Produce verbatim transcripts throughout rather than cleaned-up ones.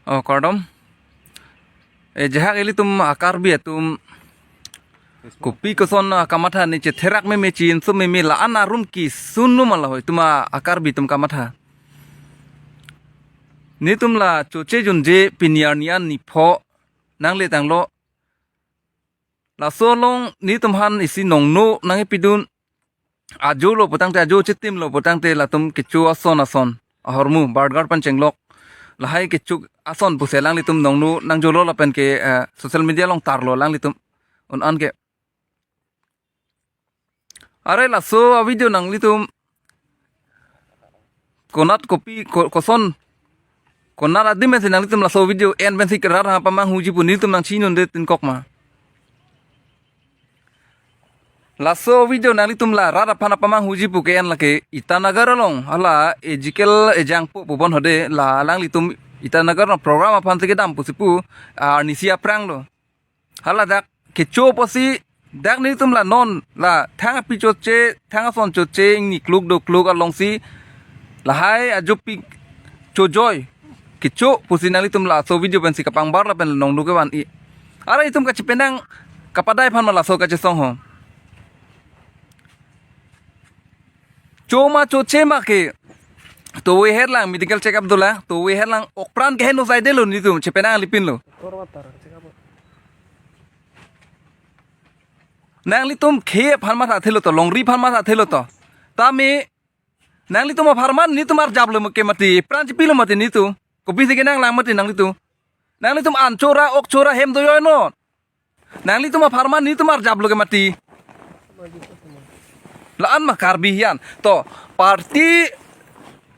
Oh, kardom. Eh, jehak ilitum a-Karbi atum kopi koson akamatha ne chetherak meme, chinso meme, la-an arum kisunnu ma la hoi tuma a-Karbi atum kamatha. Netum la choche junje pini arni an nipho nangle tanglo. Laso along netum aphan isi nongno nangkepidun. Ajo lo putangte, ajo chitim lo putangte latum kecho ason ason, ahormu, burger pen chenglok, lahai kecho ason pusi alanglitum nongno nangjolo lapen ke, eh, social media along tarlo alanglitum un-an ke. Are laso a-video nanglitum konat kopi ko-, koson, konat adim pensi nanglitum laso video en pensi ke rat aphan pamanghuji pu nelitum nangchinunde tin kok ma. Laso video nanglitum la rat aphan pamanghuji pu ke-en lake Itanagar along, hala Ezekiel Ejangpo pu bon hode, la alanglitum Itanagar along program aphan si kedam pusi pu, ah, arnisi aphrang lo. Hala dak kecho pusi dak netum la non la thang api choche, thang ason choche, ingni kluk do kluk alongsi lahai ajopi chojoi kecho pusi nanglitum laso video pensi kapangbar lapen nongno kevan-i. Are itum kachepenang kapadai aphan ma laso kachesong ho. Cho ma choche ma ke, towe herlang medical checkup dolang, towe herlang, okpran keheno saidelo netum chepenang alipin lo. Nanglitum khei aphan mathathelo to, longri aphan mathathelo to. Tame nanglitum apharman netum arjaplo ke mati, pran chipilo mati netum. Kopisi kenanglang mati nanglitum. Nanglitum an chora, ok chora, hem doyoi non. Nanglitum apharman netum arjaplo ke mati. La-an ma Karbi hian. To, party,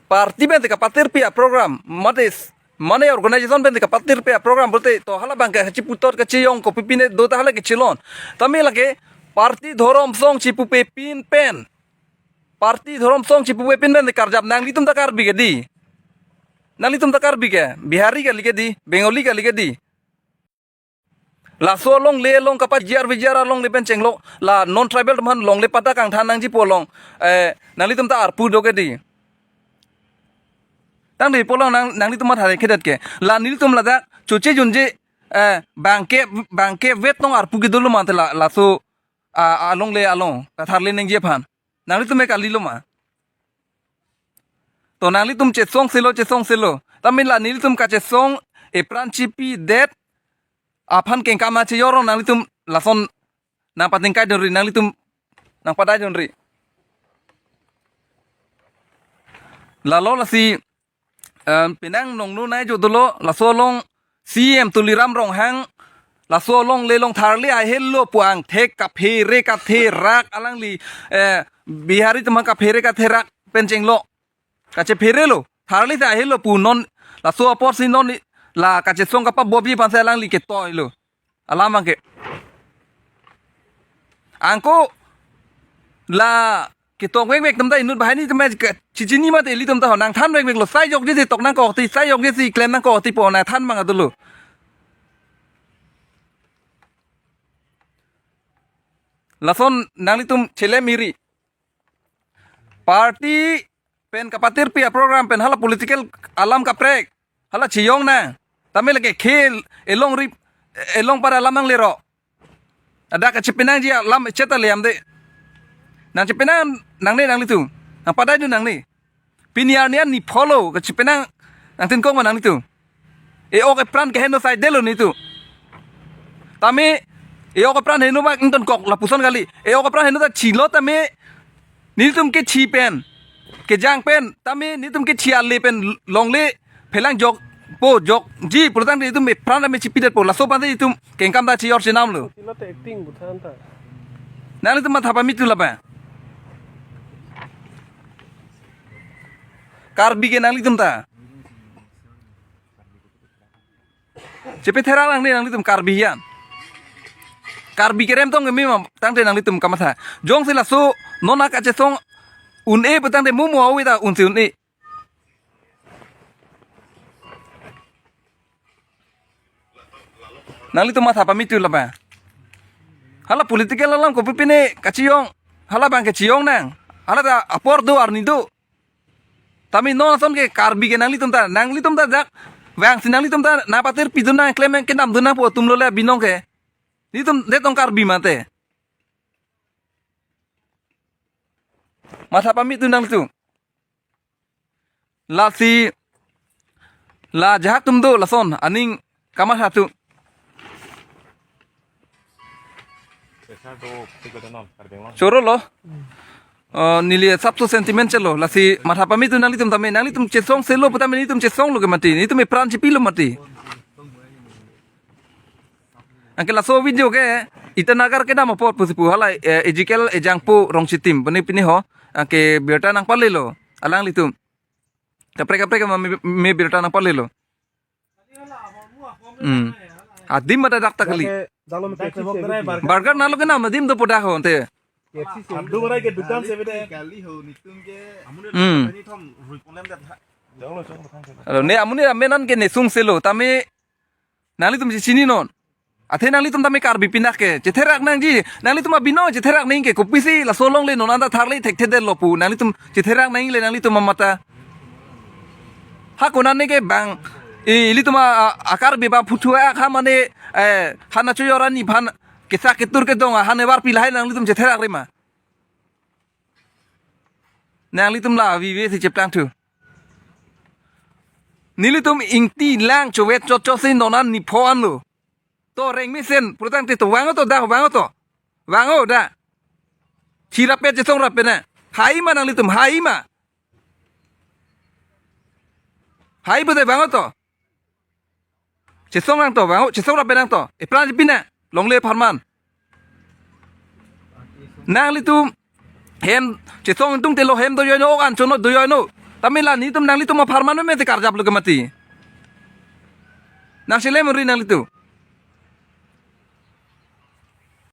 party pen te kapatirpi a-program, mate, mane organization pen te kapatirpi a-program pulote, to hala abang ke chiputot kacheyong kopi pine do ta hala kechelon. Tame lake party dhorom song chipupe pin pen, party dhorom song chipupe pin pen te karjap, nanglitum ta Karbi ke dei. Nanglitum ta Karbi ke, Bihari kali ke dei, Bengali kali ke dei. Laso alongle along kapa G R V G R alongle pen chenglok, la non tribal atum aphan longle patta kangthan nangji pu along, eh, nanglitum ta arpu do ke dei. Tangte pu along nang, nanglitum matha kedet ke. La nelitum ladak choche junje, eh, bangke, bangke vet tong arpu kedolo mate la, laso, ah, alongle along katharli nangji aphan. Nanglitum me kalilo ma. To nanglitum chesong selo, chesong selo. Tame la nelitum kachesong epran chipidet aphan kengkam ma chejor nanglitum lason nangpatingkai dunri, nanglitum nangpadai dunri. Lalo lasi, em, penang nongno nai jo dolo, laso along C M Tuliram Ronghang, laso alongle along tharli ahelo pu angthek kaphere katherak alangli, eh, Bihari atum aphan kaphere katherak pen chenglok. Kachepherelo, tharli ta ahelo pu non, laso apotsi non la kachesong kapabobji aphansi alangli ketoilo. Alam abang ke. Angko la ketok vekvek atum ta inut banghini atum ke chichini mate ilitum ta ho nangthan vekveklo, sai jokje si tok nangkok ti, sai jokje si klem nangkok ti pu nangthan abang dolo. Lason nanglitum chelem iri. Party pen kapatirpi a-program pen hala political alam kaprek. Hala cheyong nang. Tame lake khei elong rip, elong para alam nanglero. Ada kachepenangji alam cheta le amde. Nangchepenang nangne nanglitum. Nangpadai dun nangne. Pini arni an nipho lo kachepenang nangtin kok ma nanglitum. E-ok epran keheno saidelo netum. Tame e-ok epran heno bak ington kok lapuson kali. E-ok epran heno ta chilo tame netum kethi pen, kejang pen, tame netum kethi ale pen longle phelang jokpo jokji pulotangte netum epran tame chipidetpo, laso aphan netum kengkam ta chejor chenamlo. Silo te acting buthan ta. Nanglitum matha pamitu laba. Karbi ke nanglitum ta. Chepetherak nangne nanglitum Karbi hian. Karbi kerem tong keme ma tangte nanglitum kamatha. Jongsi laso non akachesong un-e putangte mumu awi ta unsi un-e. Nanglitum matha pamitu laba. Hala political alam kopipine kacheyong. Hala abang kecheyong nang. Hala ta apor do arni do. Tame non ason ke Karbi ke nanglitum ta, nanglitum ta dak Vangsi nanglitum ta nangpatir pidun nang, klem nang, kedam dun nang pu atum lo le binong ke. Nelitum det tong Karbi mate. Matha pame tu nanglitum. Lasi la ajahak atum do lason aning kamatha tu. Choro lo. Eh, neli asap tu sentiment chelo. Lasi matha pame tu nanglitum tame. Nanglitum chesong selo pu tame nelitum chesong lo ke mati. Nelitum epran chipi lo mati. Anke laso video ke Itanagar kedam apot pusi pu halai, eh, Ezekiel Ejangpo Rongchitim pini pini ho. Anke birta nangpalelo alanglitum. Kaprek kaprek ma me, me birta nangpalelo. Hmm. Adim mata dak ta kali. Jalo me Burger nalo kenam adim dopo dak ho ante. Abdu barai ke dukan se bede. Hmm. Alo ne amonit amenan ke nesung selo tame nanglitum si chininon. Athe nanglitum tame Karbi pinak ke chetherak nangji, nanglitum abinong chetherak nang ke kopisi laso along le non anta tharle thekthedetlo pu nanglitum chetherak nang le nanglitum amatha. Ha konane ke bang, eh, ilitum a, a, a-Karbi ba phuthu akha mane, eh, hana choyora ni phan kesa ketur kedong a hane bar pilahai nanglitum chetherak rema. Nanglitum la vive si cheplang thu. Nelitum ingti lang chovet chotchot si non an nipho anlo. To reng mesen pulotangte to vang to da, vang to. Vang da. Chirap pe chesong rap pe na. Hai ma nanglitum, hai ma. Hai bede vang to. Chesong nang to, vang, chesong rap pe nang to. Epran pina, longle apharman. Nanglitum hem chesong ingtung telo hem do yoino, ok an chono do yoino. Tame la nelitum nanglitum apharman me te karjap lo ke mati. Nang selem ri nanglitum.